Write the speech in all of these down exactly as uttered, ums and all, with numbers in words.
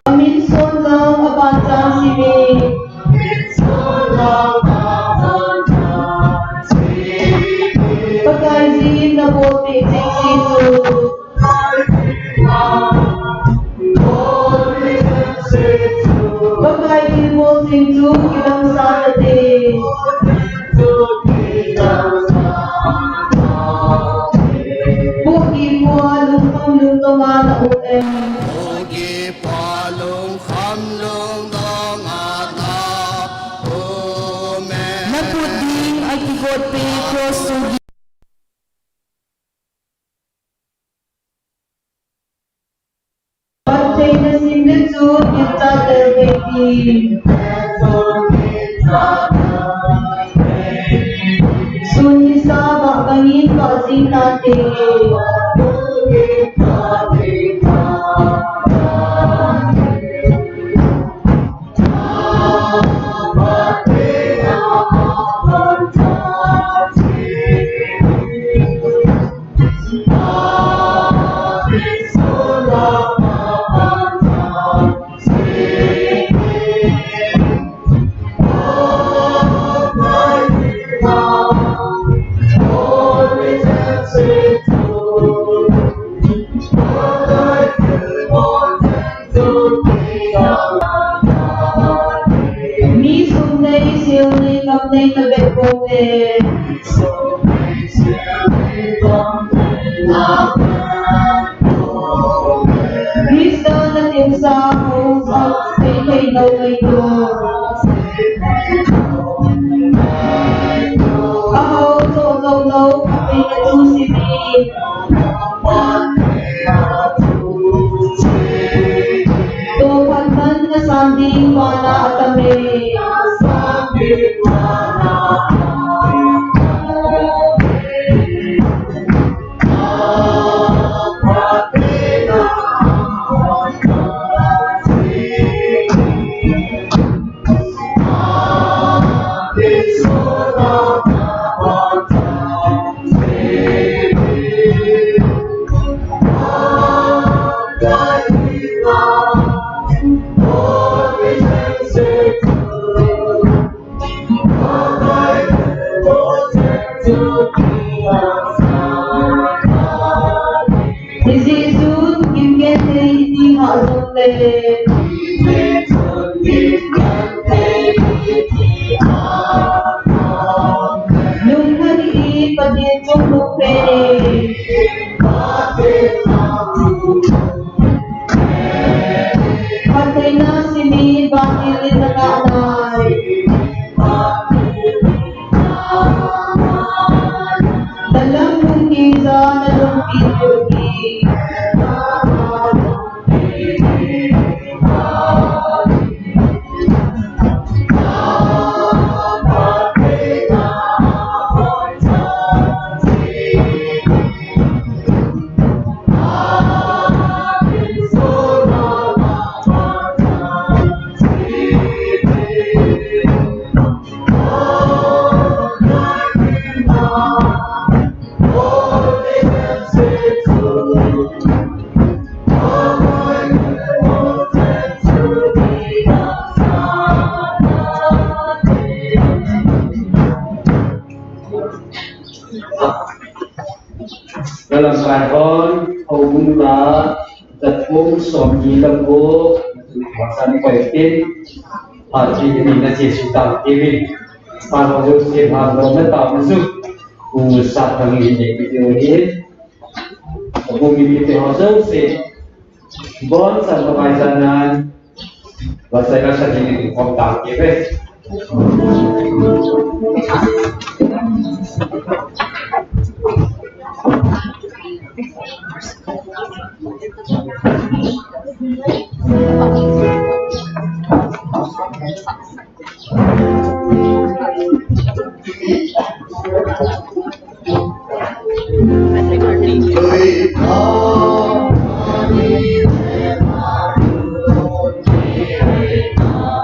Amin son jong aban jang simi. Pakaiyin nabol peh jing chu. Pakai thilbol jing chu kilamsah nate. Pu Kipa lungthim lungthim a na um em? Pu Kipa lungthim lungthim a na um em? Naput ding a kigot peh cross chu Phattheina simle chu ginchat lel peh ding. Sun nisa vah bangin vah jing nante. Mi sum nei, sil nei, gam nei, na beh bou te. Christa na timsa ho, sa, sei thei lou ngaito. Aho, so lou lou, a pei na tu si mi. Toh phat man na san ding vana atam e. Hijeh chun, gimgen thei iti ha jong le. Lunghan in Pathen chungnung pen in. Phattheina simin vantil in na ngah nai. Na lam lungkisa na lungpi lungki. Galam kai hon, houbung la, tathum som ni le gup, san koi tin, phat thei ni na Jesu tang tivin. Phat ho se phat ho na tang su, ku sa tang ni ne video ni. Houbung mipite ho jouse, Boncha Pakai jana, Vasaina sa ding in khom tang tive.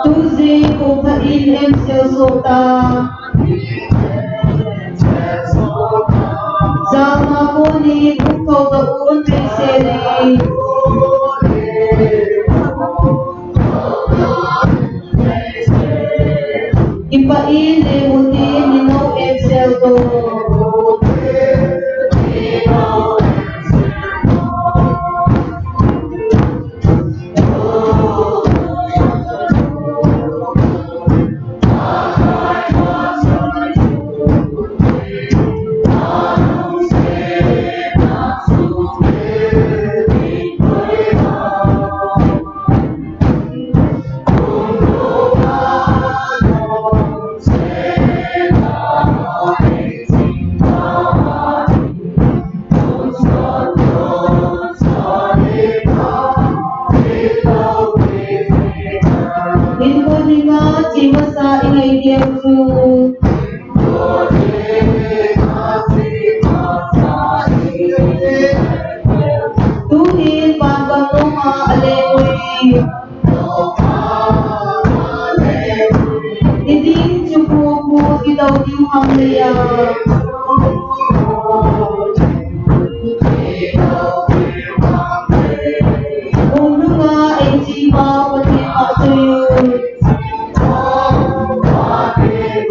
Tuji kum thah in em sel so ta. Jama Koni bung thou ta un, Beisei. Kipa in le mu tin, ni no em sel to. Hinkho dinga che masa i ngai diu chu. Tuhin vangam nunga a leng ui. I ding chu pu pu i do diu ham le ya. Hung nunga ei chi pa Pathen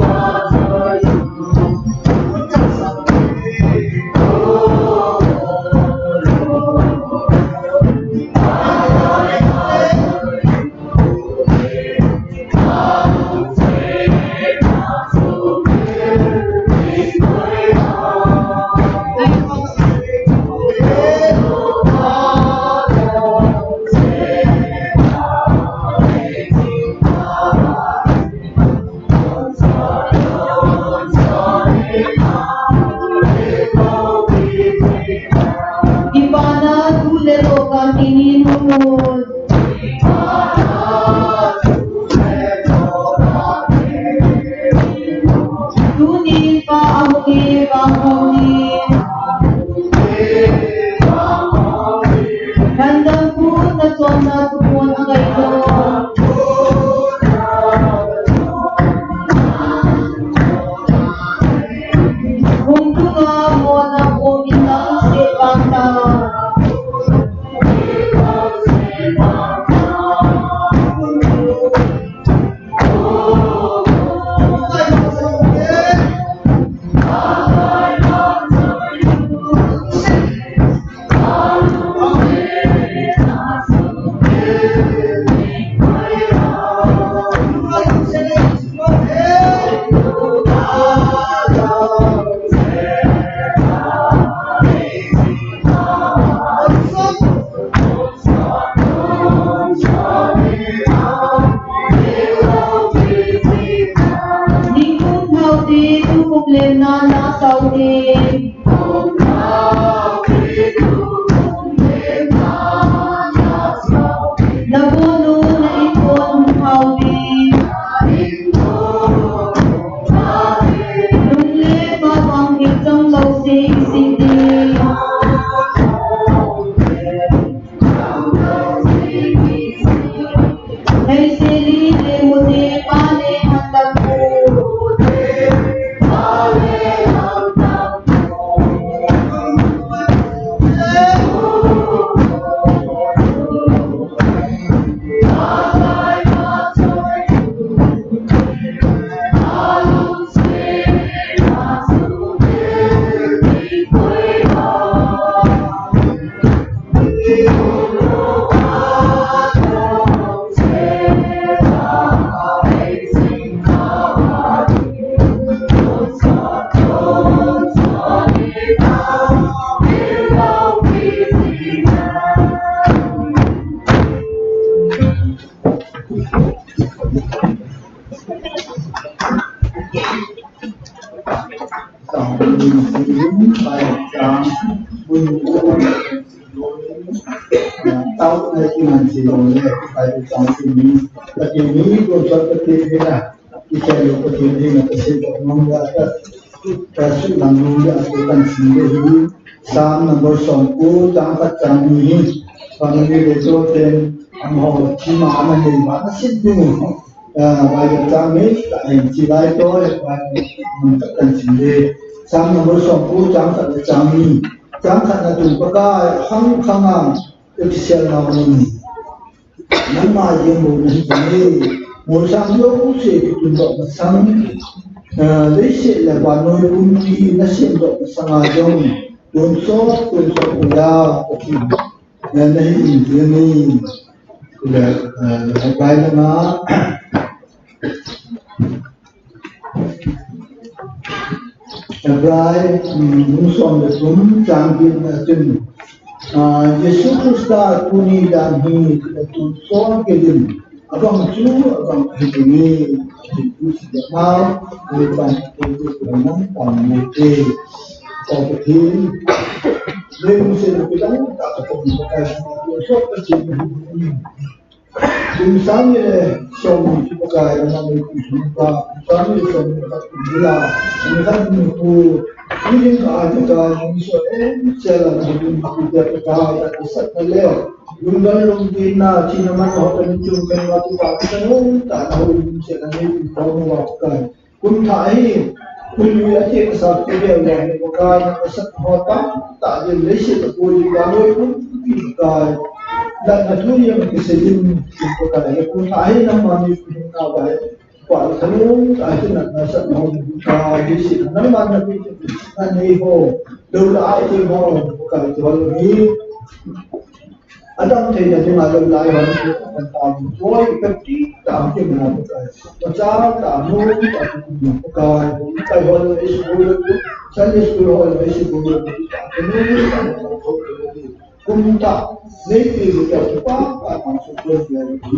ma chu. Kipana thu le toh ka kinin mun. Tuni pa ahung e, vang hung e. Lhandam pu na chonna tu pon angai lo. Hung tunga mona um in lang se vang ta. Ningkum hau te, tukum lemna na sau te. Na bonu na inkon hau te. Lung le pa bang i chang lo se i si te. Hei se li le mu te pa le han ta ku. Psalm number somko, chang khat chang ni hi. Family le cho ten, ang ho, chi ma na nei ma na sit ding. Ah, Bible chang ni, ta en chi lai to, Bible mun ta kan sin de. Psalm number somko, chang khat le chang ni. Chang khatna tun Pakai, khang khang a, ka kisel nau ni. Nangma jeng bou nahi kit e. Molsang jouse kitun doh masang, eh, leiset le vannoi pumpi nasem doh masang a jong, tonsot, tonsot uva, Pathen, eh, nahi in jeng e. Le, eh, Hebrai lama, Hebrai, mm, bung som le thum chang get na chun, ah, Jesu Christa tuni dan hi, tonsot kit in, abang chu, abang hi ding e, tu si de ma, ni ban, tu tu tu nang tam ni te. Ko Pathen, ni mu se ni dan ta ko ni ka, tonsot kit in. Kum sang ni le som ni chu Pakai, nangma meipi sung ta, kum sang ni le som ni khat kum ni la, ni khat ni pu, ni ding ka, ni ka, ni so em, se la, ni ding ka, ni Pakai, ta ki sat na le, lungdon lungtina, thina man ho, ta ni chung kan wa tu pa, ta ni ta, na ho, ni se la, ni pu, ko ni wa Pakai. Kum thah hi, kum ni a thei ka sa te bel le, Pakai, na ka sat ho tamtah ding, leiset a pui ding, vannoi pumpi Pakai. Na, na thu jeng kisei in, Pakai, na kum thah hi, nangma ni kum na vai. Pa thalung, ka hi na, na sat ho, Pakai, leiset a, nangma na pi, na nei ho, lou la ai te ho, Pakai, te ho, ni. Adam thei na dinga lou lai hon, kan ta ni, koi ka ti ta, ki na Pakai. Pacha ta, nu ta, ki na Pakai. Kai hon, Sunday school hon, Sunday school hon, ta, ki nu, ta, ta, ta, ta, kum ta, nei ti, ki ta, ki pa, pa, pa, su, ko, ki, ki.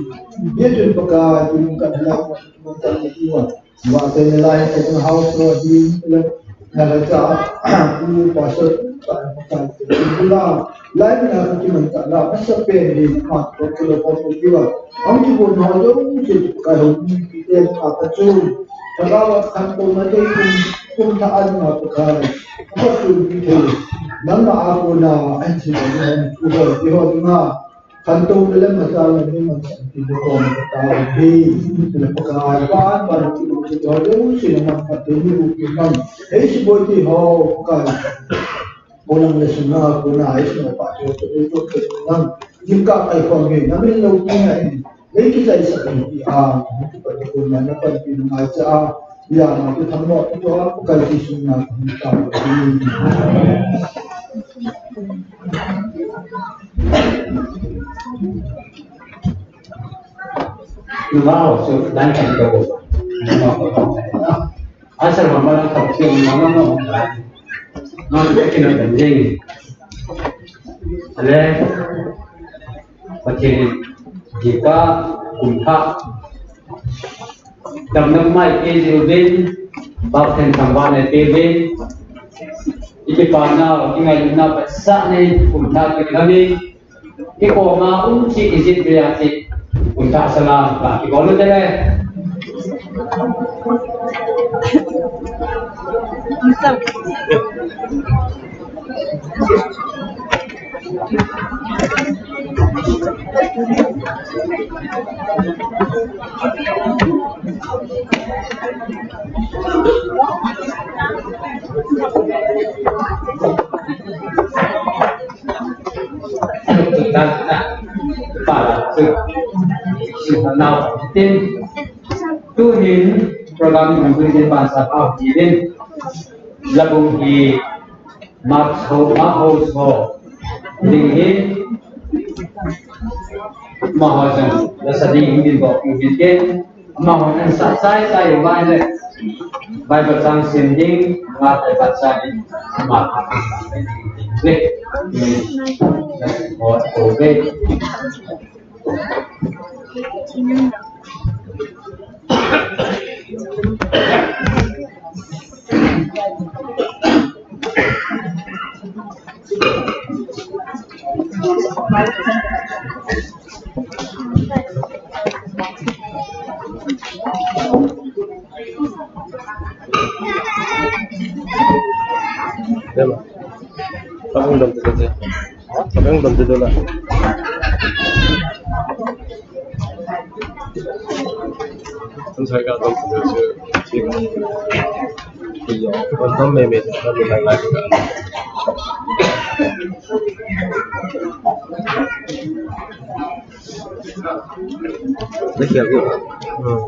Ye tun Pakai, tun ka la, ko, ko, ko, ko, ko. Wa te ne lai te house lo di le, na la cha, ku pastor, pa, pa, pa, la, lai na ku ki man ta la, pa sa pe ni, ma, ko, ko, ko, ko, ki wa. Ang ki ko na lo, ki ka ho ni ki te ma ta chu. Ka la wa khan to na te kum, kum ta an ma ko ka. Ka su ki te. Nang ma a ko na, an chi na, ku ho, ki ho ma. Khantouna le machal le mi manchah ti le koma kata uve. Ti le Pakai, pan pan ti le Pakai, jouse le manphat te ni u ti man. Hei Siboi ti ho, Pakai. Molang le suna, kuna, hei suna pa, jo, jo, jo, jo, nang. Jingkah kai khom hi, na min lo ti na in. Hei kichai sa in ti a, ti pa, ti pa, na, na, pa, ti, na, ngai cha a. Ya, ma, tu tham mo, tu, tu, a, Pakai Jesu na, tu, ta, tu. Wow, so, dan kan ko. Asal mama na ka ki mama mo. Na ki na dan ding. Ale, Pathen in, Gita, Kumtha, damna mai pe jing uvin, baptism thangvah nei pe uvin, i kipana, i ngailutna, pasa nei, Kumtha, Kumtha nei, i koma um chi, i jin pe a chi, Kumtha sala, ba, i bol u te le. Tuhin program in bui din ban sa pau hi din. Labung hi Mark ho, Mark ho so. Ding hi. Amaho jong, la sa ding hi din bok, yu hin ke. Amaho nan sa sai sai yu vai le. Bible chang sim ding, nga tai pat sa ding. Ama ka sa ding. Ve. Ve. Ho, ho, ve. Dama. Pangdam tu tu. Pangdam tu tu lah. Kan saya kata tu tu. Iya, pangdam me me, kan me lai lai. Nakhel ko. Hmm.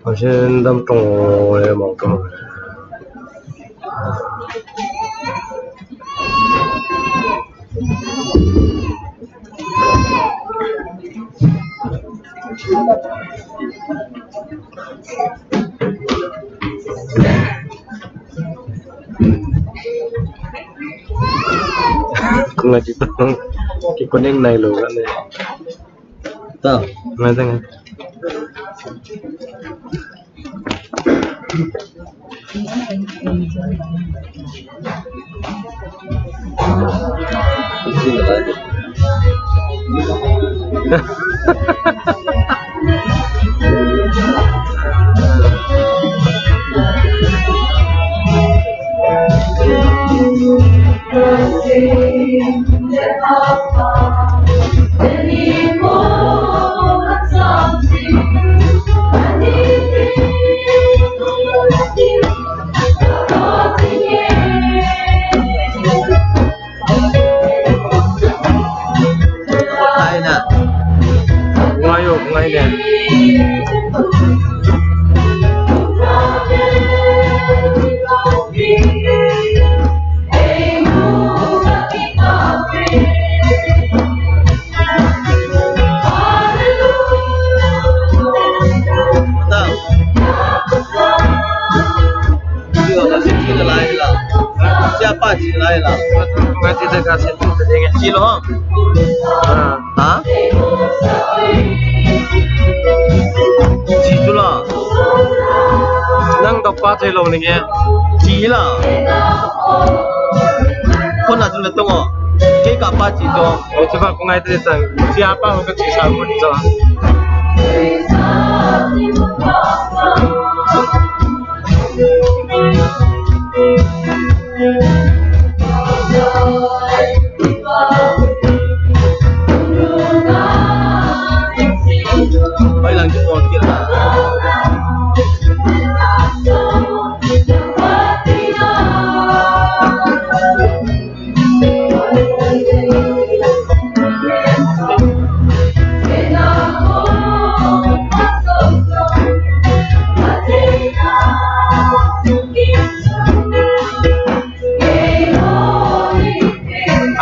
Asin dam tong le mong tong. Kung aji tong. Ki kuning nai lo ka ne. Ta, ngai ta ngai. Ngai o, ngai le. Siapa chin lai la? Ngai ti te ka chin tu te nge. Chi lo. Ha? Chi tu la. Nang to pa te lo ni nge. Chi la. Kona tu le to ngo. Ke ka pa chi to. O, chu ba ko ngai te chang. Siapa ho ka chi sa ko ni to.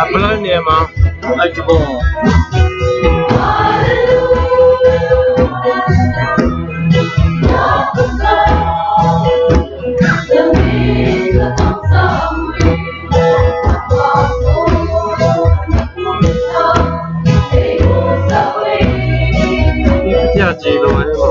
Apple ni ma. Ai, chubo. Tia chi lo ai mo.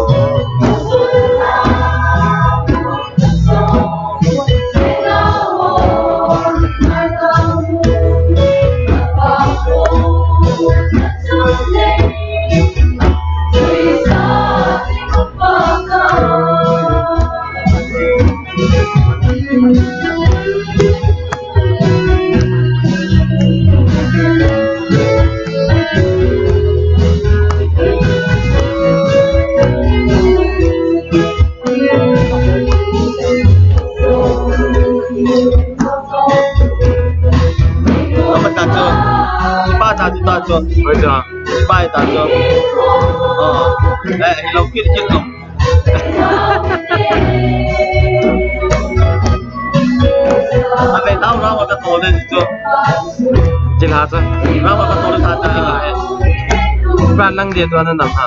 Ama ta chu. Pa ta chu, ta chu. Oi cha. Pa ta chu. Oh. Eh, hello, kit, kit, no. Abe, tao, rao, ka to le chu. Chila cha. Rao, ka to le cha cha la. Ba nang dia tu ana nam ha.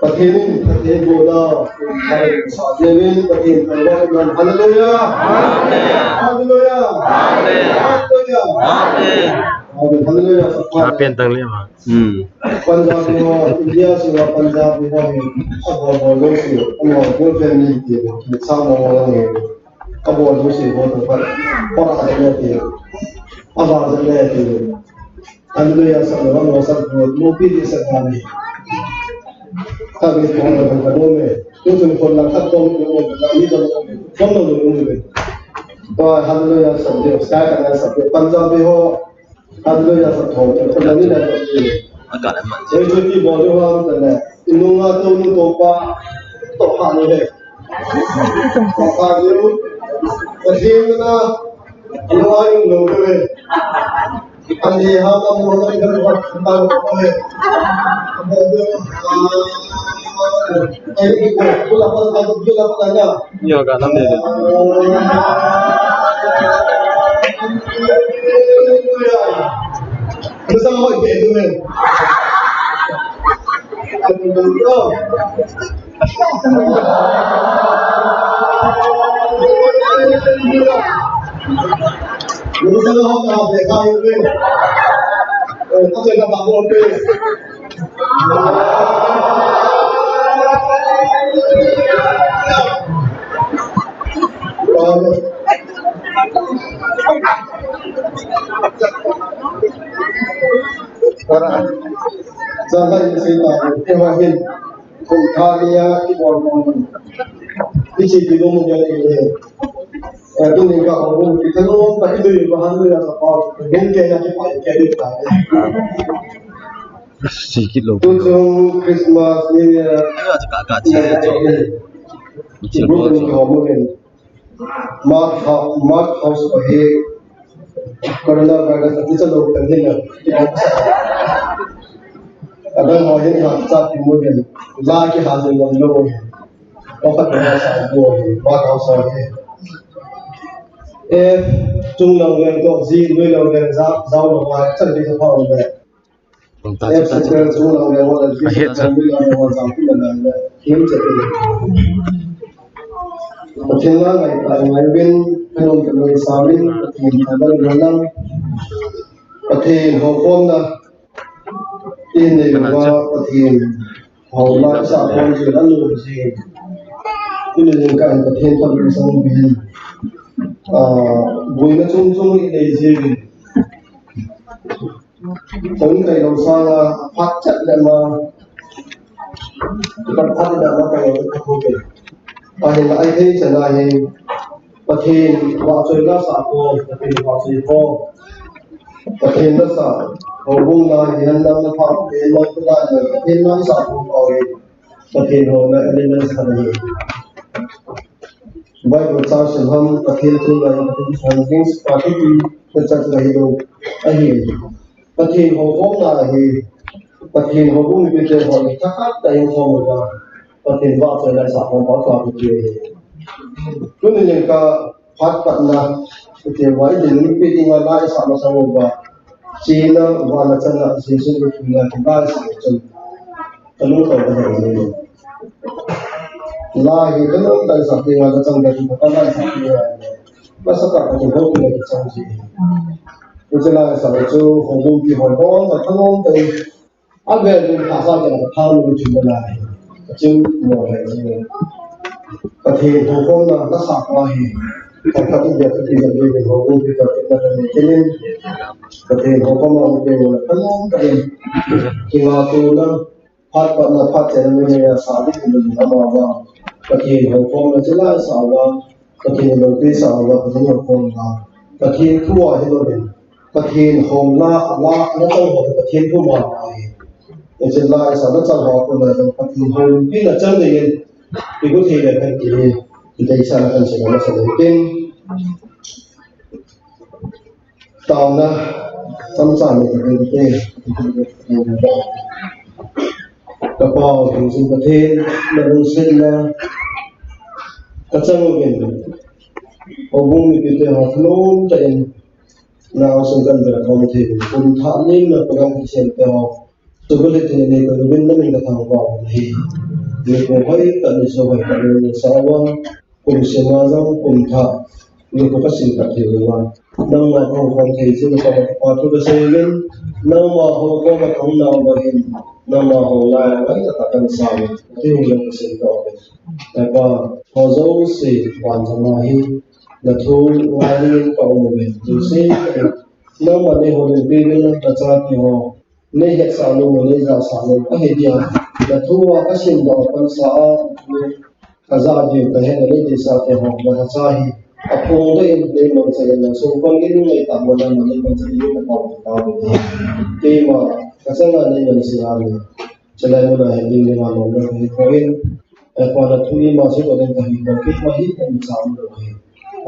Pathen in, Pathen in, Pathen in, Pathen in, Hallelujah. Hallelujah. Hallelujah. Amen. Hallelujah. Amen. Punjabi ho, India sunga Punjabi ho hi, abol bol jouse, abol bol pen ni ti, sa mo mo ni, abol jouse ho to pa, pa a le ti, ava le ti. Hallelujah, sa mo mo sa mo, mo pi ni sa ni. Ka ni ko na ka mo me. Ko tun ko na ka to mo mo, ka ni to mo mo. To Hallelujah sa de, sa ka na sa de. Punjabi ho, Hallelujah sa thon, thon ni na ni. Aka na man. Ei, chu ti bol jo ham ta le. Inung a to nu to pa, to ha ni le. To ha ni. Ka thim na, anu a yung lo le. Ani ha ma mo na ka ba ta lo le. Bol jo. Ei, ku la pa, ku la pa na. Yo, ka nam de. Para. Sa lai se ta, e wa hin. Kum thani a, i bol mo. I chi ki lo mo ya ni. Eh, tu ni ka ko, ki thalo, pa ki do ba han ya sa pa. Kum ke ya ki pa ke ni ta. Sikit lo. Tu chung Christmas ni ya. Ayo, ka, ka, chi, chi. Chi lo, chi. Mo ni. Mark Hou-, Mark House pa hi coronavirus a kicha lo kan hin a. Adang ho hin ha cha pi mo hin. La ki ha jin lo lo hin. Ko khat na sa bo hin. Mark House hi. E chung lo len ko ji lo lo len za, za lo ma cha ni ka pa lo le. F Sector two lang le wala G Sector two lang le wala jam pi lang le kim che pi. Pathen la ngai ta ngai vin, kanom ka ngai sa vin, Pathen ka ngai vin lang. Pathen ho khom na, tin ne va Pathen ho la sa khom ji la nu ji. Tin ne ka Pathen ka ngai sa vin. Ah, buina chung chung i nei ji vin. Chang kai lo sanga phat chat le ma, phat phat le ma kai lo ka thu ke. Ahin ai thei chana hi Pathen vahchoi la sa ko, Pathen vahchoi ko. Pathen la sa ko bung la hi han lam na pha ke lo ku la na Pathen la sa ko ko hi. Pathen ho na elements kha hi. Bible chang sim ham, Pathen thu lai, Pathen thu lai, James, Pathen thu lai, Pathen thu lai, Pathen thu lai, Pathen ho khom na hi, Pathen ho bung mipite ho ni, thakat ta in khom ba, Pathen vahchoi lai sa khom ba, ka pi pi. Tuni nin ka phat patna, ite wa, ite ni pi ding a lai sa ma sa ba, China, wa na chana, Jesu ni na, ba sa chun. Ka lungthim ka hel jeng e. La hi ka lungthim ka sa ding a ka chang ka chu ka la sa ding a. Ka sa ka ka chu ho ki ka chang ji. Hiche la sa chu ho bung ki ho bon ka thalom te. A vel ding ka sa ka tha lu chu la. Ka chu mo le ji. Pathen ho khom na ka sa pa hi. Ka ka ti ya ka ti ya ding ho bung ki ka ti na ka ni kinin. Pathen ho khom na ka thalom te. Ki nga tu na. Phat patna phat chenna ni ya sa di kum ni ama ba. Pathen ho khom na chila sa ba. Pathen lo pi sa ba, Pathen ho khom ba. Pathen thu a hi lo ni. Pathen ho la, la, la tau ho Pathen thu ma ba hi. Ni chila sa la chang ho ko na Pathen ho pi na chang ni. Ibu thi le kan ki. Ni sa na kan se na sa ni. Taona, chomcha ni ka ding te. Ka Pa, hing jing Pathen, na lungsetna, ka chang uvin. Houbung mipite ho thalom tah in, na sung kan vel khom thei uvin. Kum thah ni na program kisem te ho. Sugu le thei ni ka uvin na min ka thangvah u ahi. Ni ko hoi ka ni so hoi ka ni sa uva. Kum sima jong kum thah, ni ko ka sin ka thei uva. Nangma ho khom thei jing ka pa thu ka sei uvin, nangma ho khom ka thang nau ba hin, nangma ho lai a ngai ta kan sa uvin, ti hung jong ka sin ka uvin. Ai pa, ho jouse, van jama hi, na thu ngai uvin ka um uvin, jouse, nangma nei houlimpi uvin na chate ho, Nei hetsah nom, nei jahsah nom, ahi dia. Na thu a ka simdoh a pansa a, ka ja diu ka he, nei deisah te ho, na thacha hi. Aphong tah in nei mangcha in, na sung pan in nei tah mo na, nei mangcha in na pau ta mo. Keima, ka changa nei mangcha a ni. Chalai mo na he, nei ma nom na he ko in. E pa na thu i ma se ko den ka hi ko, keima hi ka mi sa mo he.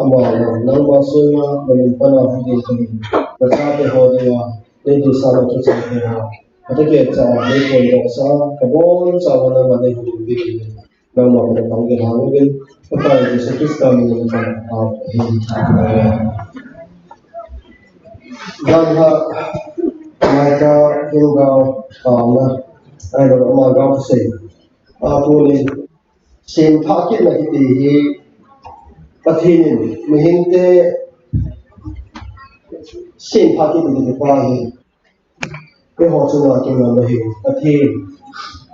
Ama na, nangma sunga, na min pana hu de ka hi. Na cha te ho de ya. Nei deisah na thucheng te ho. Ka thakhat cha, nei phondoh sa, ka boncha uva nangma nei houlimpi uvin. Nangma ka pang uvin, ka Pa Jesu Christa min in ka thangvah u ahi. Amen. Gan ha, mai ka, kin gao, taona, ai lo ma gao sei. A pu ni, Sempha kitna kiti hi, Pathen in, mihingte, sempha kitna kiti pa hi, eiho chunga kingam ahi, Pathen,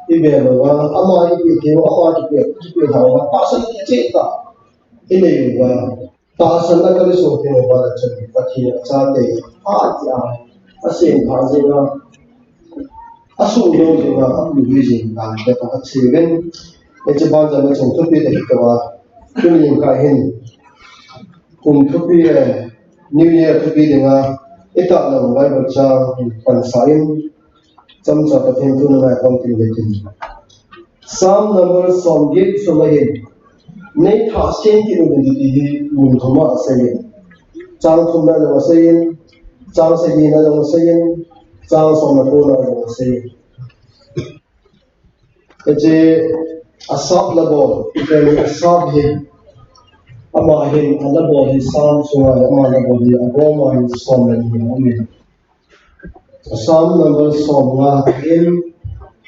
i bel uva, ama i pe thei uva, ama i pe, i pe thei uva, tahsan i cheh ta, i nei uva, tahsan a ka le so thei uva, la chun, Pathen a chate, a ti a, a sempha jing a, Asuh lou jing a, apu lou jing a, ka ta ka chi ven. Hiche banjal a chung thupi ta hi ka va. Tuni ka hin. Kum thupi le, New Year thupi dinga, i tah lou Bible chang, pansa in, chomcha Pathen thu na ngai khom tin le tin. Psalm number som get som ahin. Nei thah sem kit uvin ti hi mun thum a asei in. Chang thum na jong asei in, chang sagi na jong asei in, chang som na ko na jong asei in. Hiche Asaph labol, hiche Asaph hi, ama hin, alabol hi Psalm sunga, ama labol hi, agom a hin som le ni aum in. Psalm number som nga in,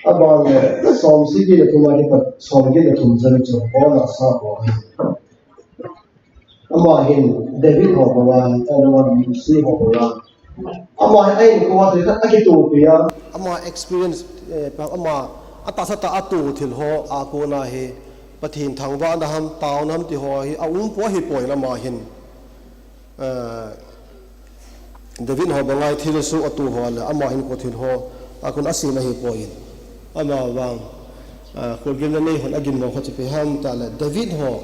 aban le som sagi le thum a kipat som get le thum chan chu bonus a bol ahi. Ama hin David ho banga, aban le Mose ho banga. Ama hin ahin kou a thil khat akitopi a. Ama experience, eh, ama atahsa tah a atoh thil ho a kona hi Pathen thangvahna ham, taona ham ti ho hi aum poi, ahipoi, ama hin. Eh, David ho banga thilsoh atoh ho le, ama hin kou thil ho a kon asem ahipoi. Ama vang, eh, kholgimna nei hon aginmo khat chu ipi ham tile, David ho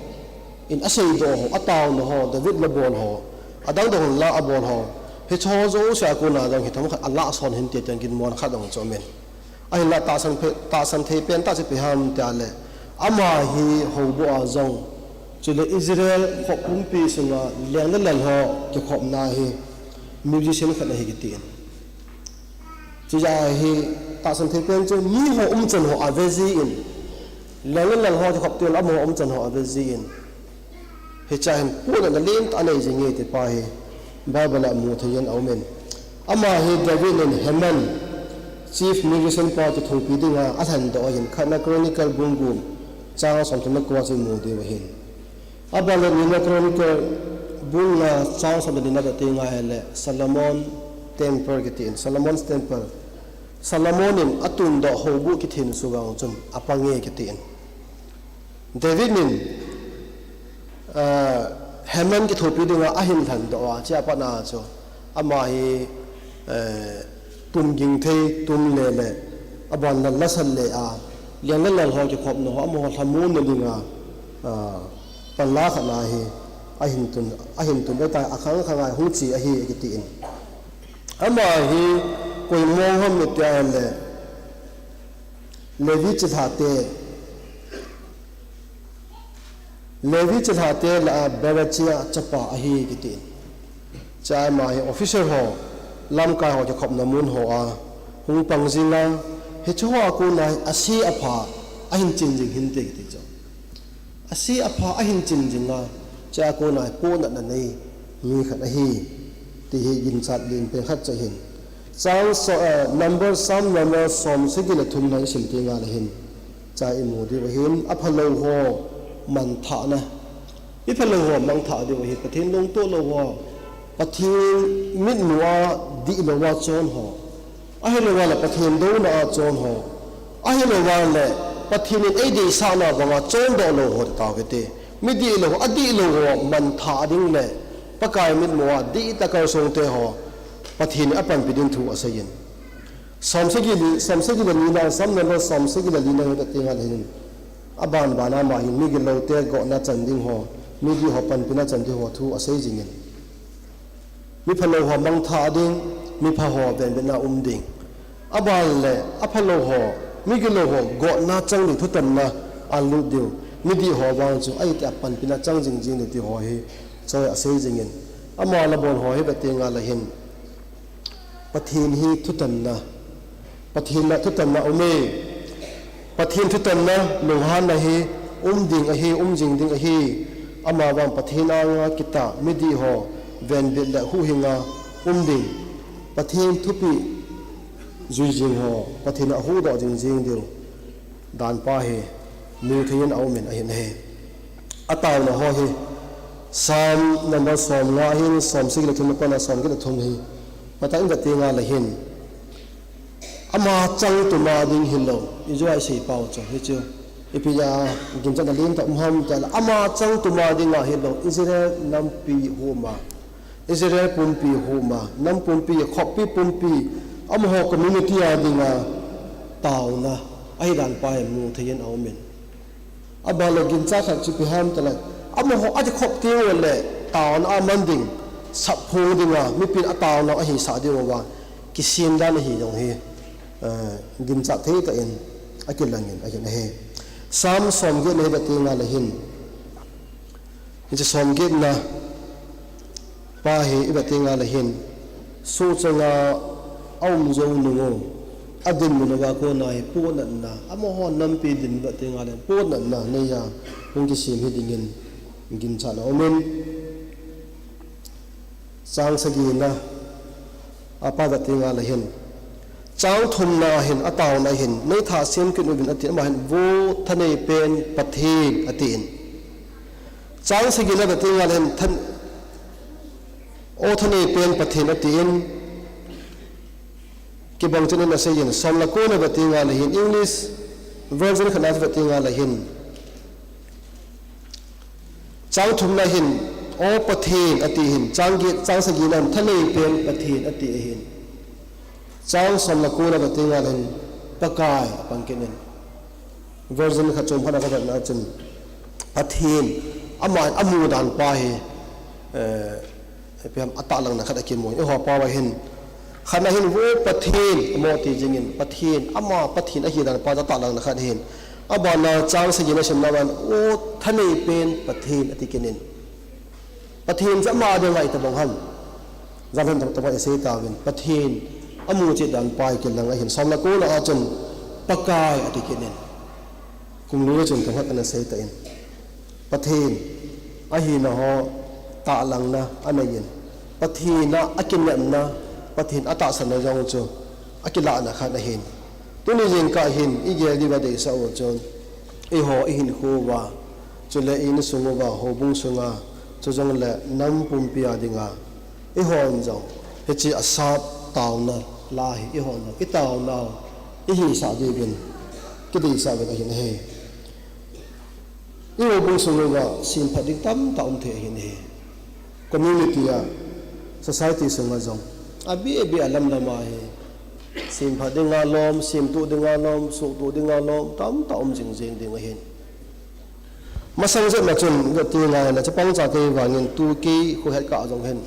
in aseidoh ho, ataona ho, David la bol ho, adang dang la abol ho, hiche ho jouse a kona jong hi themkhat alah son hinte tin ginmo khat jong chu aumin. Ahinla tahsan phe-, tahsan thei pen tah chu ipi ham tile, ama hi houbung a jong, chule Israel khop pumpi sunga leng le lal ho kikhopna hi musician khat ahi kitin. Chuti a hi tahsan thei pen chu mi ho umchan ho ave jin, leng le lal ho kikhop teng le amaho umchan ho ave jin. Hiche a hin pohnatna lentah anei jinge ti pa hi Bible a mu thei in aumin. Ama hi David in Heman, chief musician pa chu thopi dinga alhendoh ahin, khatna Chronicle bung gup chang somthum le ko a chu imu diu ahin. Aban le nina Chronicle bung nga chang somthum le nina a ti ngai le Solomon temple kitin, Solomon's temple. Solomon in atundoh houbung kithenso vang chun apange kitin. David in, ah, Heman kithopi dinga ahin lhendoh a, chea pat a chu ama hi, eh, tum ging thei, tum le le, aban le la sat le a, leng le lal ho kikhopna ho, amaho lhamonna dinga, ah, panla khat a hi ahin tun, ahin tun dei tai, akhang khang a hung che ahi kitin. Ama hi koi mong ham iti a le, Levi chilhate, Levi chilhate lah a Berechiah chapa ahi kitin. Chea ama hi officer ho, lamkai ho kikhopna mun ho a hung pang jing a, hiche ho a kona hi ase apha ahin chin jing hinte kiti chu. Ase apha ahin chin jing a, chea kona hi pohnatna nei mi khat ahi, ti hi ginchat len pen khat chu ahin. Chang so, eh, number, Psalm number som sagi le thum na isim teng le hin, chea imu diu ahin, aphalou ho mangthahna. Miphalou ho mangthah diu ahi, Pathen lungtoh lou ho, Pathen mitmu a dihlou a chon ho, ahilouleh Pathen douna a chon ho, ahilouleh Pathen in eideisahna banga chondoh lou ho ti tau hite. Mi dihlou, adihlou ho mangthah ding le Pakai mitmu a dihtah a kalsong te ho Pathen in apanpi ding thu aseiyin. Som sagi le, som sagi le lina, Psalm number som sagi le lina hi vet teng le hin, aban ban a ama hin migilou te gotna chan ding ho, midih ho panpina chan ding ho thu asei jingin. Miphalou ho mangthah ding, mipha ho venbitna um ding. Aban le, aphalou ho, migilou ho gotna chang ding thutanna alut diu, midih ho vang chu ahitia panpina chang jing jing diu ti ho hi, choi asei jingin. Ama la bol ho hi vet teng le hin, Pathen hi thutanna, Pathen a thutanna aume. Pathen thutanna, lunghanna hi um ding ahi, um jing ding ahi. Ama vang Pathen anga kitah midih ho venbit le huhhinga um ding. Pathen thupeh jui jing ho Pathen in ahuhdoh jing jing diu dan pa hi mu thei in aumin ahin ahi. Ataona ho hi Psalm number som nga hin, som sagi le thum na pat a som get le thum hi, patah in vet teng le hin, ama changtum a ding hilou, ijeh a isei pau chu hichu, ipi a ginchatna lentah um ham tile, ama changtum a dinga hilou, Israel nampi huma, Israel pumpi huma, nam pumpi, khoppi pumpi, amaho community a dinga taona ahi dan pa hi mu thei in aumin. Aban le ginchat khat chu ipi ham tile, amaho akikhop teng le taona aman ding, sapphong dinga, mipin ataona ahisah diu va, kisem dan ahi jong hi, eh, ginchat thei tah in akilangin ahin ahi. Psalm som get na hi vet teng le hin, hiche som get na pa hi ivet teng le hin, sohchanga aum jou nung u, adinmun uva kona hi pohnatna, amaho nampi din vet teng le hin pohnatna neiya hung kisem hi dingin ginchatna aumin. Chang sagi na a pat vet teng le hin, Chang thumna hin ataona hin, "Nei thah sem kit uvin," ati, ama hin, "Vo thanei pen Pathen," atin. Chang sagina veti ngal hin, "Than, o thanei pen Pathen," atin. Kibang chun ana seiyin, somle kona veti ngal hin, English version khatna veti ngal hin. Chang thumna hin, "O Pathen," ati hin, chang gi-, chang sagina hin, "Thanei pen Pathen," ati ahin. Chang somle kona veti ngal hin, "Pakai," apang kit in. Version khat chom khatna kavetna chun, Pathen, ama, amu dan pa hi, eh, ipi ham atahlangna khat akimu. Eiho pao a hin, khatna hin, "Vo Pathen," amaho ti jingin, Pathen, ama Pathen ahi dan pa atahlangna khat hin. Abana chang sagina simna man, "O thanei pen Pathen," ati kit in. Pathen chu ama dinga itobang ham. Jan han tobang tobang isei tauvin. Pathen, amu cheh dan pa ikilang ahin. Somle kona a chun, "Pakai," ati kit in. Kum lui chun themkhat ana sei tan. Pathen ahina ho tahlangna aneiyin. Pathen a akinepna, Pathen atahsanna jong chu akilahna khat ahin. Tuni jingkah hin igel diuva deisah u chun, eiho ihinkho uva, chule i insung uva, houbung sunga, chujongle nam pumpi a dinga, eihon jong hiche asap taona la hi eihon jong itaonau ihisah diuvin kideisah uvin ahin ahi. I houbung sung uva semphat ding tamtah um thei ahin ahi. Community a, society sunga jong, abeh abeh a lamlam a hi semphat dinga lom, semtuh dinga lom, suhtuh dinga lom tamtah um jing jing ding ahin. Masang jep ma chun, veti ngai le, chapang cha kei vangin, tu kei khu het kah jong hin,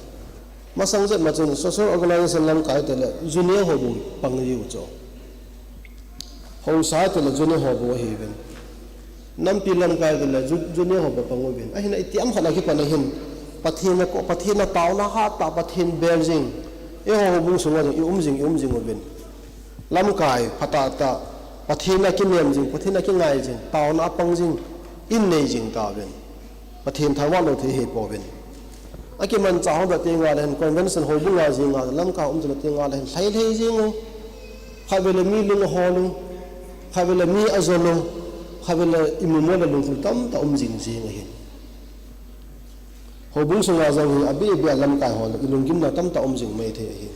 masang jep ma chun social organization lamkai tile junior houbung pang jiu chu. Haosa tile junior houbung ahiuvin. Nampi lamkai tile ju-, junior houbung pang uvin. Ahin itiam khat a kipan ahin, Pathen a ko, Pathen a taona hatah, Pathen bel jing, eiho houbung sunga jong i um jing, i um jing uvin. Lamkai phatah tah, Pathen a kinem jing, Pathen a kingai jing, taona a pang jing, in nei jing tauvin. Pathen thangvah lou thei hi pouvin. Akimanchah ho veti ngai le hin, convention houbung a jing a, lamkai um chu veti ngai le hin, lhai lhai jing u. Khatvei le mi lung ahol u, khatvei le mi ajol u, khatvei le imu mo le lungkham tamtah um jing jing ahin. Houbung sunga jong hi abeh abeh a lamkai ho le ilunggimna tamtah um jing mai thei ahi.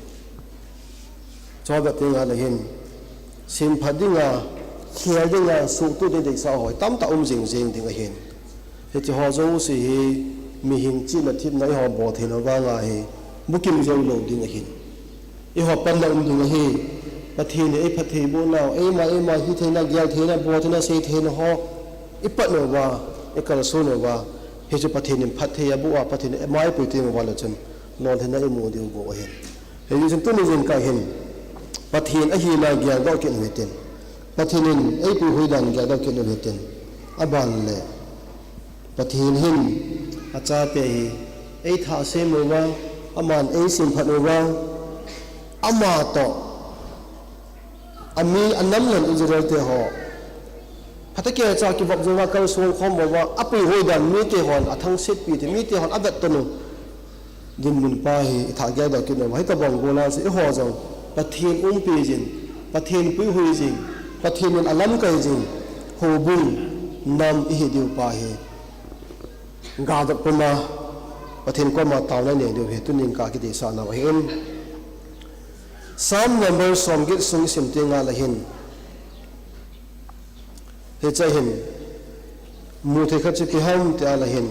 Chu veti ngai le hin, semphat dinga, khel dinga, suhtuh ding deisah ho tamtah um jing jing ding ahin. Hiche ho jouse hi mihem chihna themna eiho bol theina vanga hi bukim jou lou ding ahin. Eiho panna um ding ahi. Pathen in eiphatthei boh nau, eima eima hitheina, geltheina, boltheina, seitheina ho ipat uva, ikalson uva, hichu Pathen in phatthei aboh a, Pathen in eima eipui teng uva le chun lolhinna imu diu bou ahin. Hijeh chun tuni jingkah hin Pathen ahina geldoh kit u hitin, Pathen in eipuihui dan geldoh kit u hitin. Aban le, Pathen hin achate hi eithah sem uva, aman eisemphat uva, amatoh, ami anam lhen Israel te ho phatecha kivop jouva kalson khom uva, apuihoi dan mite hon athangsetpi te, mite hon avetton u dinmun pa hi ithah geldoh kit uva, hitobang gola chu eiho jong Pathen umpi jing, Pathen puihui jing, Pathen in alamkai jing houbung, nam ihi diu pa hi, gavot puma Pathen koma taona nei diu hi tuni jingkah kideisah nau ahin. Psalm number somget sung isim teng le hin, hiche hin muthei khat chu ipi ham ti le hin,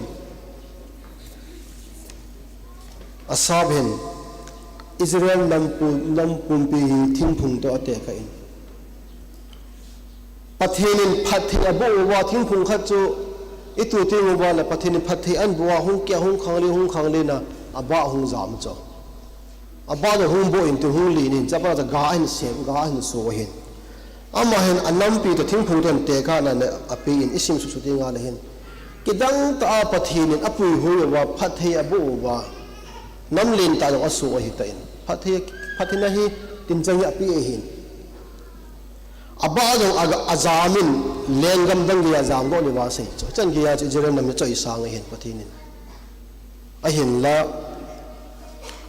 Asaph hin Israel nam pu-, nam pumpi hi thingphung toh atekah in, Pathen in phatthei aboh uva thingphung khat chu itu teng uva le Pathen in phatthei aboh a hung kia, hung khanglen, hung khanglen a, abah hung jam chu. Abah jong hung boh in tin, hung len in, chapang cha ga ahin sem, ga ahin so ahin. Ama hin anampi toh thingphung toh atekahna le apen isim suhsuh teng le hin, kidang tah a Pathen in apuihui uva, phatthei aboh uva, nam lentah jong aso ahitan, phatthei, phattheina hi tinchang hi ape ahin. Abah jong a, ajam in, lenggam dang geiya jamdoh le uva asei chu. Chan geiya chu Israel nam hi choisang ahin Pathen in. Ahinla,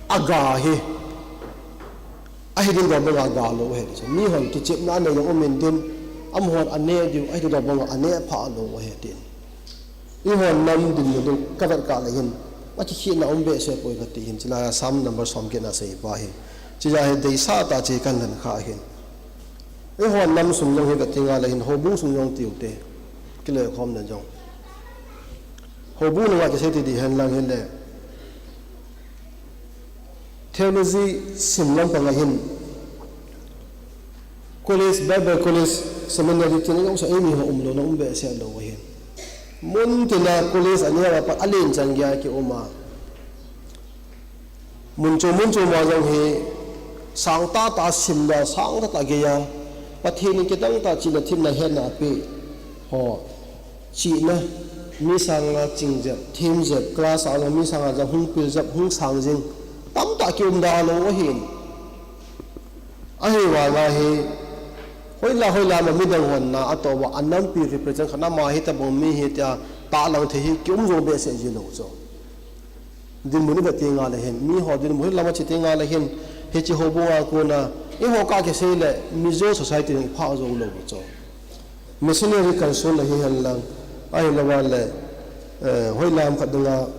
aga hi, Ahi ding dou banga ga lou ahi ti chu. Mihon kichepna anei jong umin tin, amahon ane diu, ahi ding dou banga ane pha lou ahi tin. Ihon nam dinmun ding kavet kah le hin, akikhehna um behseh poi kati hin, chulai a Psalm number som get na sei pa hi. Chijeh a hi deisah tah a chi kan lan kha hin. Ihon nam sung jong hi vet tengle hin, houbung sung jong tiu te. Kiloikhomna jong. Houbung nunga kisei ti di hen lang hin le. Theology sim lampang a hin, college, Bible College, seminary tin jong sa eimi ho umlouna um behseh lou ahin. Mun tina college aneo a pat alen chan geiya kium a. Mun chom mun chom a jong hi sang tahtah simna, sang tahtah geiya, Pathen in kidang tah chihna themna hetna apeh ho. Chihna, mi sanga ching jep, them jep, class a mi sanga jong hung pil jep, hung sang jing, tamtah kium da lou ahin. Ahivanga hi, hoilai, hoilai ma midang hon na atoh uva, anampi represent khat na ama hitobang mi hi tia, tahlang thei hi kium jou behseh ji lou chu. Dinmun i vet tengle hin, miho dinmun hi lam a che tengle hin, hiche houbung a kona, eiho kah kisei le, Mizo society in iphah jou lou chu. Missionary consult la hihen lang, ahilouva le, eh, hoilam khat dinga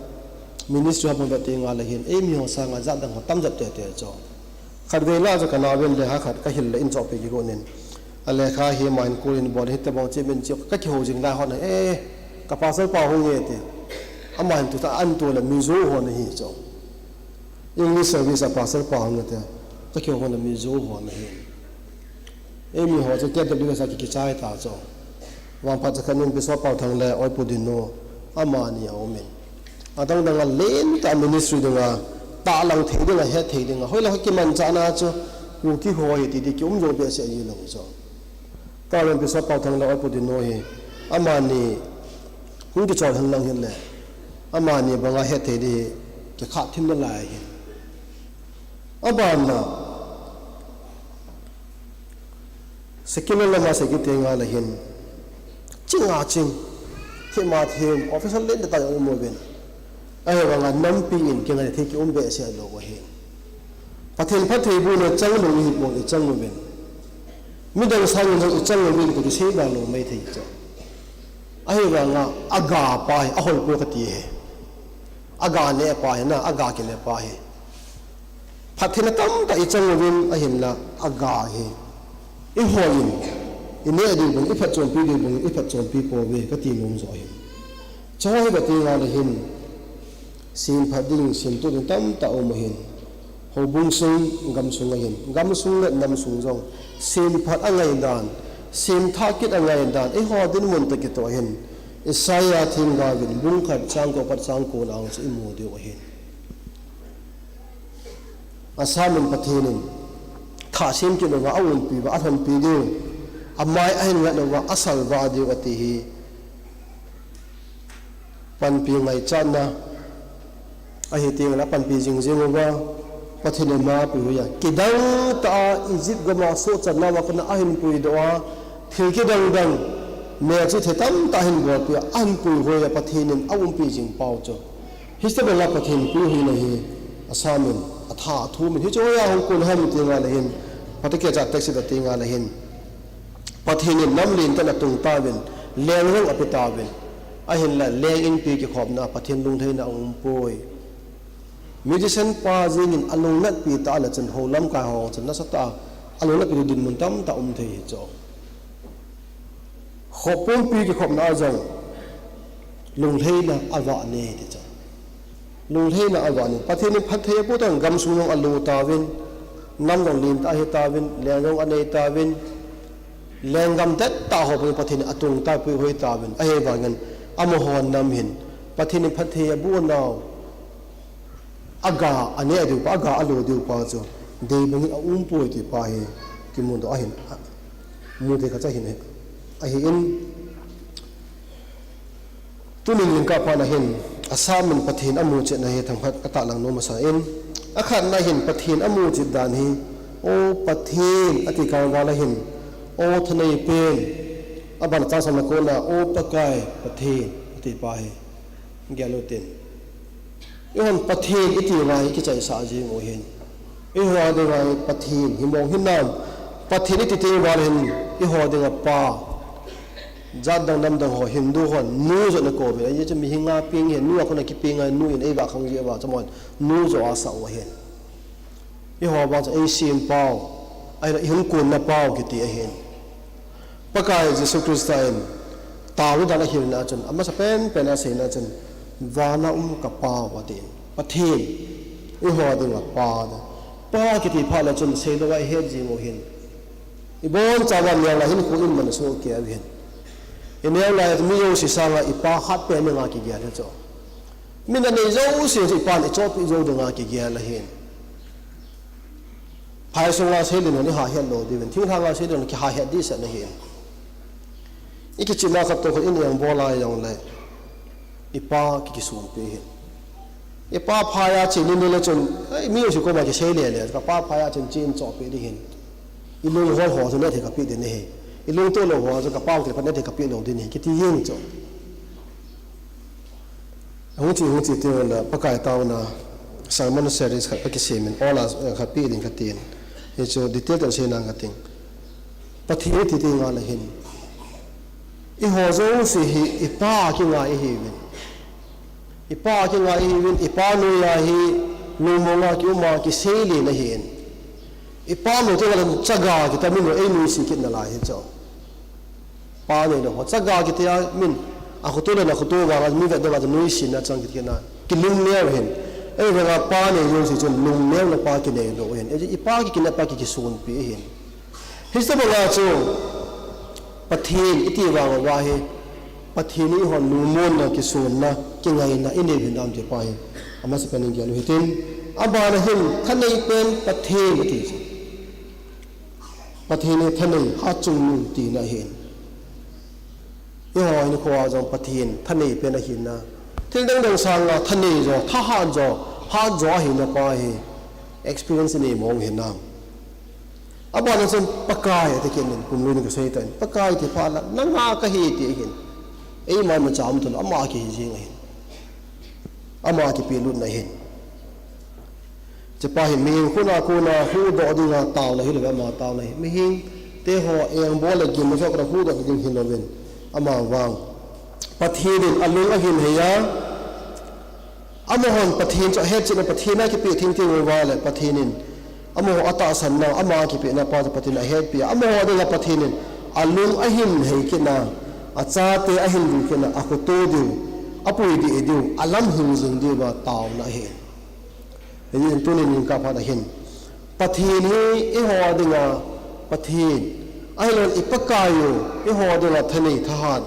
ministry hon vet tengle hin, eimi ho sanga jat dang ho tam jep tete chu. Khatvei lah chu ka naoven lekha khat ka hil le in chohpeh kigon in. A lekha hi ama hin call in bol in hitobang che min che ka kihou jing lai hon a, eh, ka pastor pa hung e ti. Ama hin tu ta an tu le Mizo hon ahi chu. English service a pastor pa hung e ti. Ka kihou hon le Mizo hon ahi. Eimi ho chu K W S a ki, kichai ta chu. Vangphat chakhat nin Bishop Paothang le Oipu Dinnu amani aumin. Adang dang a lentah ministry dinga, tahlang thei dinga, het thei dinga. Hoilai kimanchahna chu, Kuki ho hi ti di kium jou behseh ji lou chu. Tahin Bishop Paothang le Oipu Dinnu hi, amani, hung kichol hen lang hin le. Amani banga het thei di hi, kikhat thim nalai hi. Abana, secular lama sei kit tengle hin, ching a ching, them a them, officer lentah tah jong um uvin. Ahivanga nampi in kingai thei kium behseh lou ahin. Pathen phattheibohna chang lou hi bou i chang uvin. Midang sangin jong i chang uvin ti kisei ba lou mai thei chu. Ahivanga aga pa hi, ahoi poi kati hi. Aga neh pa hi na, aga kineh pa hi. Phattheina tamtah i chang uvin ahinla, aga hi. I hoi in, i neh diu bang, i phatchompi diu bang, i phatchompi pouve, kati nom jo ahin. Chu hi kati ngal ahin, semphat ding, semtoh ding tamtah um ahin. Houbung sung, gamsung ahin. Gamsung le namsung jong, semphat angai dan, semthah kit angai dan, eiho dinmun toh kitoh ahin. Isaiah themgao vin, bung khat chang ko apat chang ko lang chu imu diu ahin. Asam in Pathen in, thah sem kit uva, aumpi uva, alhonpi diu, amai ahin ngat uva, asalvah diu ati hi. Panpi ngaichatna, ahi teng le panpi jing jing uva, Pathen in ama puihoi a. Kidang tah a Egypt gam a sohchatna uva kona ahin puidoh a, thil kidang dang, melchihthei tamtah ahin bolpi a, ahin puihoi a Pathen in aumpi jing pau chu. Hiche banga Pathen puihoina hi, asam in, atha, athum in. Hichu hoiya hung kon ham ti ngal ahin, phatah kicha text ati ngal ahin. Pathen in nam lentah in atung tauvin, leng jong ape tauvin. Ahinla, leng inpi kikhopna, Pathen lunglhaina aumpoi. Musician pa jeng in alungnatpi tah le chun hou lamkai ho chun nasatah a, alungnatpi dinmun tamtah um thei hi chu. Khopumpi kikhopna a jong, lunglhaina avah nei ti chu. Lunglhaina avah nei. Pathen in phatthei apu tan gamsung jong alo tauvin, nam jong lentah ahi tauvin, leng jong anei tauvin, lenggam dettah ho bang Pathen in atung tai puihoi tauvin. Ahivangin, amaho nam hin, Pathen in phatthei aboh nau, aga aneh diu pa, aga alo diu pa chu, dei bangin aumpoi ti pa hi, kimudoh ahin, mu thei khat chu ahin, ahin, Tuni jingkah phat na hin, asam in Pathen amuchetna hi thangkhat katahlang nom masa in, akhatna hin Pathen amuchet dan hi, O Pathen, ati kang val a hin, O thanei pen, aban chang som na kona, O Pakai, Pathen, ati pa hi, gel utin. Ihon Pathen iti uva hi kichaisah jing u hin. Eiho dinga Pathen hi mong hinam. Pathen iti teng uva le hin eiho dinga pa. Jat dang nam dang ho, Hindu ho, nu joh ana kou ve. Ajeh chu mihem a peng hi, nu a kona kipeng a, nu in eiva khang jeh uva, chomon nu joh asah u ahin. Eiho vang chu eisem pau, ahilou le ihung konna pau kiti ahin. Pakai Jesu Christa in taona dan ahilna chun, amasapen pen a aseina chun, vana um ka Pau atin. Pathen, eiho dinga Pa. Pa kiti phat le chun, seilouva ihet jing u ahin. Ibonchauva neo lai hinkho iman soh kei u ahin. Ineo lai mi jouse sanga ipa hatpen dinga kigel ahi chu. Min anei jouse chu ipan ichohpeh jou dinga kigel ahin. Phai sunga seilin hon iha het lou diuvin, thinglhanga seilin hon kiha het dehset ahin. Ikichihna khat toh khat in engbol a jongle, ipa ki, kisonpeh ahin. Ipa phai a che ni ni le chun, ei, mi jouse koma kisei le le, ka pa phai a chen chen chohpeh ding ahin. Ilunghol ho chu nethei kapeh ding ahi. Ilungtoh lou ho chu ka pa kile phat nethei kapeh lou ding ahi, kiti jeng chu. Hung che, hung che teng le Pakai taona sermon series khat akisemin, all a, eh, khat pe ding katin. Hichu detail tah in seinang kating. Pathen iti teng le hin, eiho jouse hi ipa kingai ihiuvin. Ipa kingai ihiuvin, ipa noiya hi lungmonga kiuma kisei le ahin. Ipa noi teng le chaga kiti min einuisat kit nalai hi chu. Pa neilou ho, chaga kiti a min, akhoto le nakhoto vanga mi vetdol a chu nuisatna chang kit kit na, kilungneo ahin. Ahivanga pa nei jouse chun lungneona pa kineilou ahin. Ajeh chu ipa kikinep a ki, kisonpeh ahin. Hiche banga chu Pathen iti vang uva hi, Pathen in eihon lungmonna, kisonna, kingaina inei u hinam ti pa hi amasapen in gel u hitin. Abana hin, thanei pen Pathen iti chu. Pathen hi thanei, hatchungnung tina ahin. Eiho hinkhoa jong Pathen thanei pen ahina. Thil dang dang sanga thanei jo, thahat jo, hat jo ahina pa hi experience inei mong hinam. Abana chun Pakai ati kit in, kum lui in kasei tan. Pakai ti phat le, nanga kahi ti ahin. Eima imacha um thei lou, ama kihi jeng ahin. Ama kipelutna ahin. Hichepa hi mihem khut a kona huhdoh dinga taona hilou, ama taona hi. Mihemte ho engbol le gimnei soh kona huhdoh ding hilouvin. Ama vang Pathen in alung ahin hei a, amahon Pathen chu ahetchetna, Pathen a kipeh thengtheng uva le Pathen in amaho atahsanna, ama kipehna pa chu Pathen in ahetpi a, amaho dinga Pathen in alung ahin hei kit na, achate ahin lhu kit na, akhoto diu, apui deh diu, alam hing jing diuva taona ahi. Hijeh in tunin jingkah phat a hin, Pathen hi eiho dinga Pathen, ahilou le i Pakai u, eiho dinga thanei thahat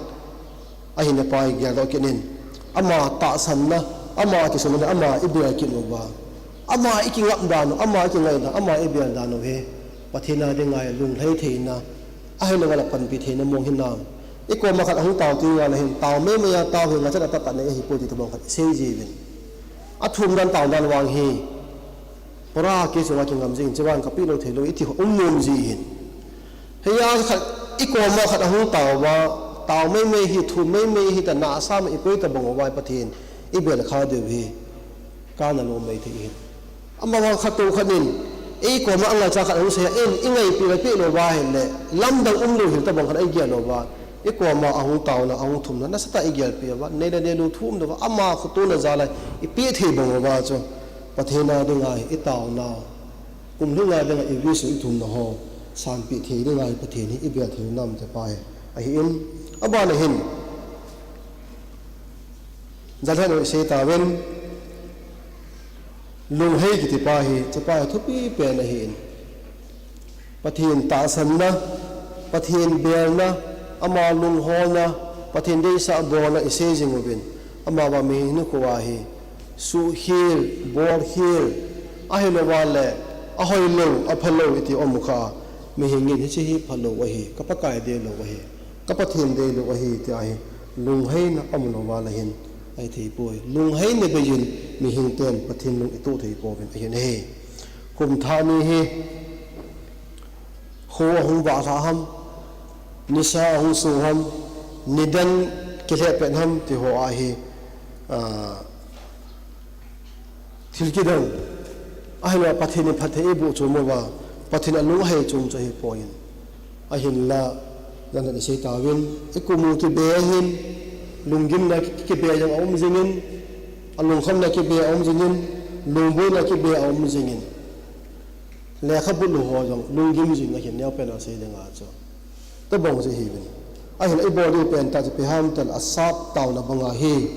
ahina pa hi geldoh kit in, ama tahsanna, ama kisonpehna, ama ibel kit uva, ama ikingap dan u, ama ikingai dan u, ama ibel dan u hi Pathen a dinga lunglhai theina, ahilou le panpi theina mong hinam. Ikoma khat ahung tao teng le hin, tao maimai a tao hi ngaicha tah tah nei ahipoi ti tobang khat isei jiuvin. Athum dan tao dan vang hi, pura kei chunga kingam jing in, hiche vang kapeh lou thei lou iti um nom ji ahin. Hijeh a khat, ikoma khat ahung tao uva, tao maimai hi, thum maimai hi, tana asam a ikoi tobang uva Pathen ibel kha diu hi kana lom mai thei ahin. Amavang khat toh khat in, eikoma angaicha khat ahung sei a, in, ingaipi le peh lou uva ahile, lamdang umlou hel tobang khat a igel lou uva, ikoma ahung taona, ahung thumna, nasatah a igelpi uva, nei le neilou thu umlou uva, ama khotona jal a ipeh thei bang uva chu, Pathen a dinga itaona, kum lhinga dinga i wish u ithumna ho sanpeh thei dinga Pathen hi ibel thei u nam ti pa hi ahin, abana hin, jalhah in isei tauvin, lunghei kiti pa hi, hichepa hi thupi pen ahin. Pathen tahsanna, Pathen belna, ama lungholna, Pathen deisah bolna isei jing uvin, amavang mihem hinkhoa hi, suhkhel, bolkhel, ahilou vale, ahoilou, aphalou iti um kha, mihem in hiche hi phalou ahi, ka Pakai deilou ahi, ka Pathen deilou ahi tia hi, lungheina aum louva le hin, ahithei poi. Lunghei nei beiyin, mihem ten Pathen lung itoh thei pouvin ahi nahi. Kum thah ni hi, kho ahung vah lhah ham, nisa ahung sung ham, nidan kilheh pet ham ti ho ahi, ah, thil kidang, Ahinla Pathen in phatthei eiboh chom uva, Pathen alung ahei chom chu ahipoi. Ahinla, jan a isei tauvin, ikum u kibe ahin, lunggimna ki-, kibe jong aum jingin, alungkhamna kibe aum jingin, lungboina kibe aum jingin. Lekhabu lou ho jong lunggim jing ahin, neopen a sei dinga chu. Tobang chu hiuvin. Ahin ibol diu pen tah chu ipi ham itile asap taona banga hi,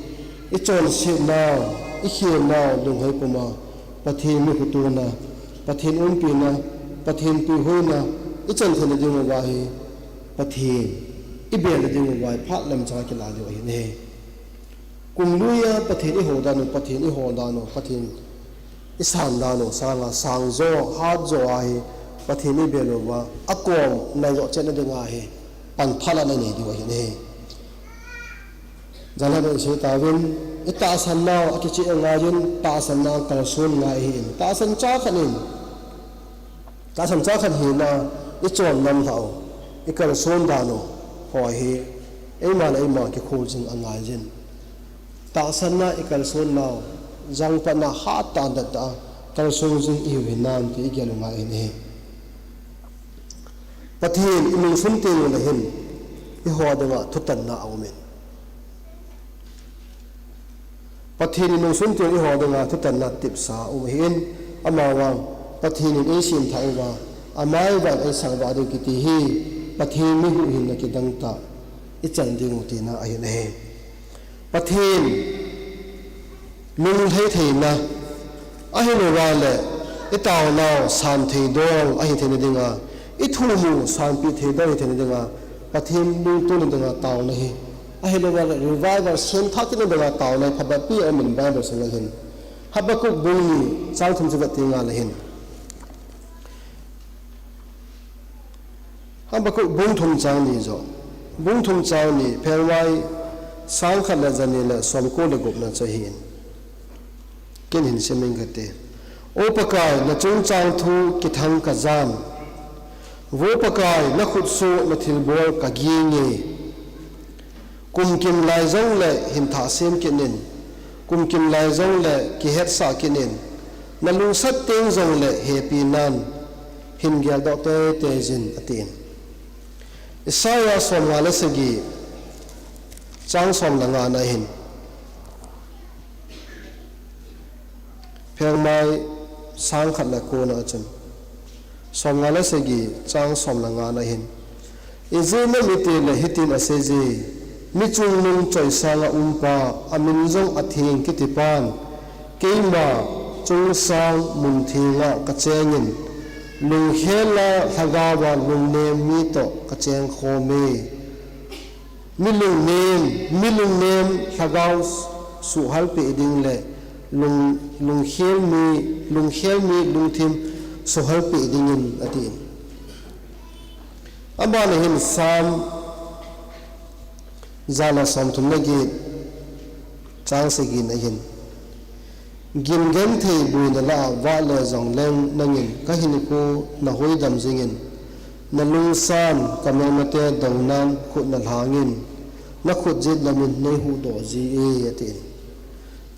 ichonsetnau, ikhelnau, lunghei puma, Pathen mi hutona, Pathen umpina, Pathen puihoina, ichan theina diuva hi, Pathen ibelna diuva hi, phat lamchang a kila diu ahin ahi. Kum lui a Pathen ihou dan u, Pathen ihou dan u, Pathen isan dan u, sanga sangjo, hatjo ahi, Pathen ibel uva, akom naijo chetna dinga hi, pan thalatna inei diu ahin ahi. Jan a isei tauvin, itahsan nau akicheh angaiyin, tahsan nau kalson ngai ahin. Tahsan cha khat in, tahsan cha khat hina, ichon nam lhah u, ikalson dan u, ho hi, eima le eima kikhol jing angaiyin. Tahsanna ikalson nau, jangpatna hattah dettah a, kalson jing ihiu hinam ti igel u ngai ahin ahi. Pathen inungsun teng ule hin, eiho dinga thutanna aumin. Pathen inungsun teng eiho dinga thutanna tepsa um ahin, amavang Pathen in eisemthah uva, amai vang eisang uva ding kiti hi, Pathen mi huhhingna kidang tah ichan diu tina ahin ahi. Pathen lunglhai theina, ahilouva le, itaonau santhei dol ahi theina dinga, ithum u sanpeh thei dol ahi theina dinga, Pathen lungtona dinga taona hi, ahilouva le, revival semthah kitna dinga taona hi phabep a aumin Bible sunga hin. Habakkuk bung ni chang thum chu vet teng le hin. Habakkuk bung thum chang ni joh. Bung thum chang ni, phelmai sang khat le jani le somko le gupna chu ahin. Ken hin sim ing kate. O Pakai, na chungchang thu kithang kajan. Vo Pakai, na khutsoh na thilbol kaging e. Kumkim lai jongle hin thah sem kit in, kumkim lai jongle kihetsah kit in, na lungsat teng jongle hepi nan hin geldoh teitei jin, atin. Isaiah somnga le sagi, chang som le nga na hin. Phelmai sang khat le ko na chun. Somnga le sagi, chang som le nga na hin. Ijeh inem itile hitin asei je, mi chungnung choisanga umpa, amin jong atheng kitipan, keima chungsang mun thenga kachengin, lungkhel a lhagao a lungnem mi toh kacheng khom e. Mi lungnem, mi lungnem lhagao suhhalpeh ding le lung, lungkhel mi, lungkhel mi lungthim suhhalpeh dingin atin. Abana hin Psalm ja le somthum le get chang sagi na hin. Gin genthei boina lah a vah le jongleng nangin kahinkho nahuhdam jingin, na lungsan kamelmate dounan khut nalhangin, nakhut jetlamin neihuhdoh ji e, atin.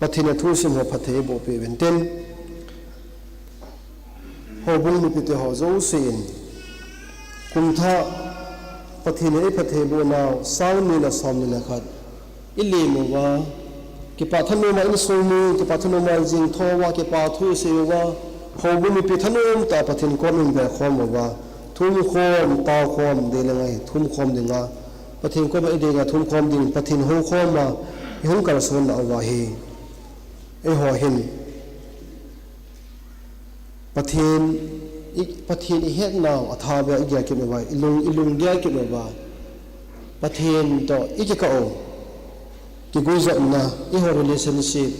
Pathen a thusim ho phatthei eiboh peh uvin tin. Houbung mipite ho jousen, kumthah Pathen in eiphattheiboh nau, sang ni le som ni le khat, ilem uva, kipah thanoma insung mi, kipah thanoma jingthoh uva, kipah thu isei uva, houbung mipi thanom tah Pathen kom in velkhom uva, thumkhom, taokhom, dei le ngai, thumkhom dinga, Pathen koma idei dinga thumkhom ding, Pathen houkhoma, ihung kalsonna uva hi, eiho hin, Pathen, i, Pathen ihetnau, athabeiya igel kit uva, ilung, ilunggel kit uva, Pathen toh ikikah u, kiguijopna, eiho relationship,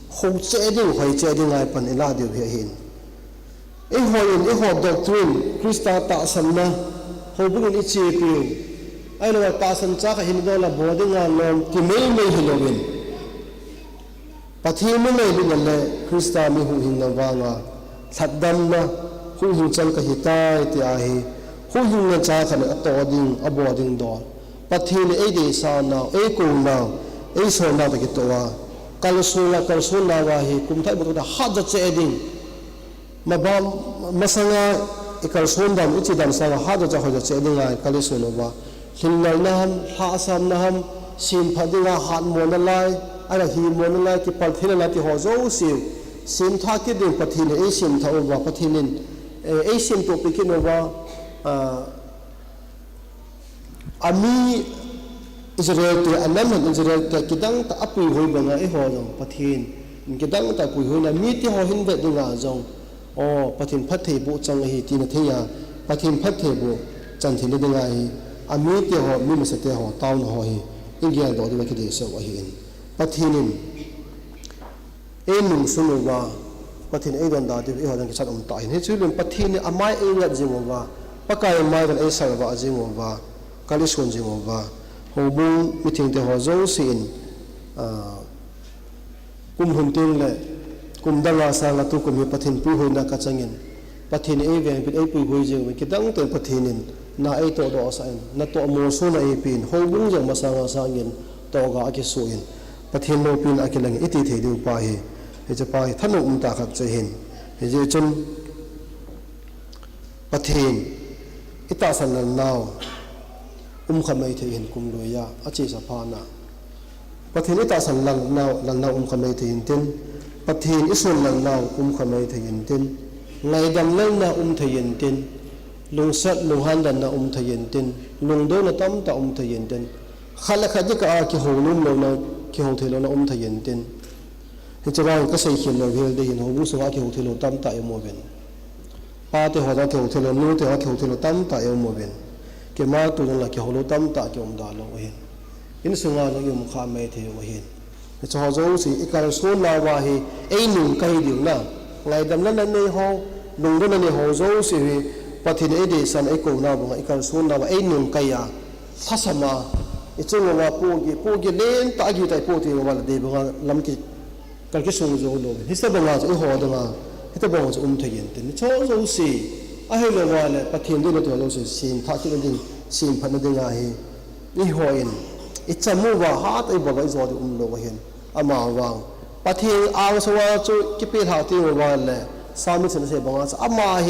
hou cheh ding, hoi cheh ding a pan ilah diu hi ahin. Eiho in, eiho doctrine, Christa tahsanna, houbung in ichepiu, ahilouva tahsan cha khat hin dola bol dinga lom, ti meimei hilouvin. Pathen mi ngailutna le Christa mi huhhingna vanga, lhatdamna, huhhing chan kahitai ti ahi, huhhingna cha khat in atoh ding, abol ding dol. Pathen in eideisanau, eikonau, eisolnau toh kitoh a, kalsonna, kalsonnau ahi, kumthah iboh toh hatjo cheh ding. Mabang masanga ikalson dan, ichi dan sanga hahdoh cha hoidoh cha dinga ikal isun uva. Lhinlelna ham, lhahsamna ham, semphat dinga hatmona lai, ahilou le himona lai, kipal theina lai ti ho jouse. Semthah kit ding Pathen in eisemthah uva, Pathen in, eh, eisemtoh peh kit uva, ah, Ami Israel te, anam hen Israel te kidang tah a apuihoi banga eiho jong Pathen in kidang tah a puihoina, mite ho hin vet dinga jong, o, Pathen phattheiboh chang ahi tina thei a, Pathen phattheiboh chan theina dinga hi, amite ho, mi masate ho, taona ho hi, igeldoh diu akideisah u ahin. Pathen in einungsun uva, Pathen eidonda diu eiho jong kichat um tah ahin. Hichu lin Pathen in amai eingat jing uva, Pakai amai jong eisalvah jing uva, kal eison jing uva. Houbung mithengte ho jouse in, ah, kum lhun tengle, kum danga sanga tukum hi Pathen puihoina kachangin, Pathen in eivengpin eipuihoi jing uvin, kidang tah in Pathen in na eitohdohsah in, natoh molsona eipen, houbung jong masanga sangin tohga akisoh in, Pathen loupina akilangin iti thei diu pa hi, hiche pa hi thanom umtah khat chu ahin. Hijeh chun Pathen itahsan lelnau umkha maithei hin kum lui a, achesa phatna. Pathen itahsan lelnau, lelnau umkha maithei intin, Pathen ison lelnau umkha maithei intin, ngaidam lelna umthei intin, lungset lunghan lelna umthei intin, lungdouna tamtah umthei intin, khat le khat ding kah a kihou nomlouna, kihou theilou na umthei intin. Hiche vang kaseikhel lou hel ding hin, houbung sunga kihou theilou tamtah ium uvin. Pate ho jong kihou theilou, nute ho kihou theilou tamtah ium uvin. Keima tu jongle kihou lou tamtah kium dalou ahin. Insunga jong ium kha maithei u ahin. Hiche ho jouse ikalsonnauva hi einung kai diu na, ngaidam lelna nei ho, lungdouna nei ho jouse hi Pathen in eideisan eikou nau banga ikalsonnauva einung kai a, lhasam a, ichung uva pohgih, pohgih lentah agitah a ipoh teng uva le dei banga lam ki, kal kisung jou lou. Hitobanga chu eiho dinga, hitobanga chu umthei intin. Hiche ho jouse, ahilouva le Pathen deina ti ho jouse, semthah kitna ding, semphatna dinga hi, eihon icham uva, hatah a ibol uva ijo ding umlou ahin. Amavang Pathen angsunga chu kipelhah teng uva le, Psalmist in asei banga chu, ama hi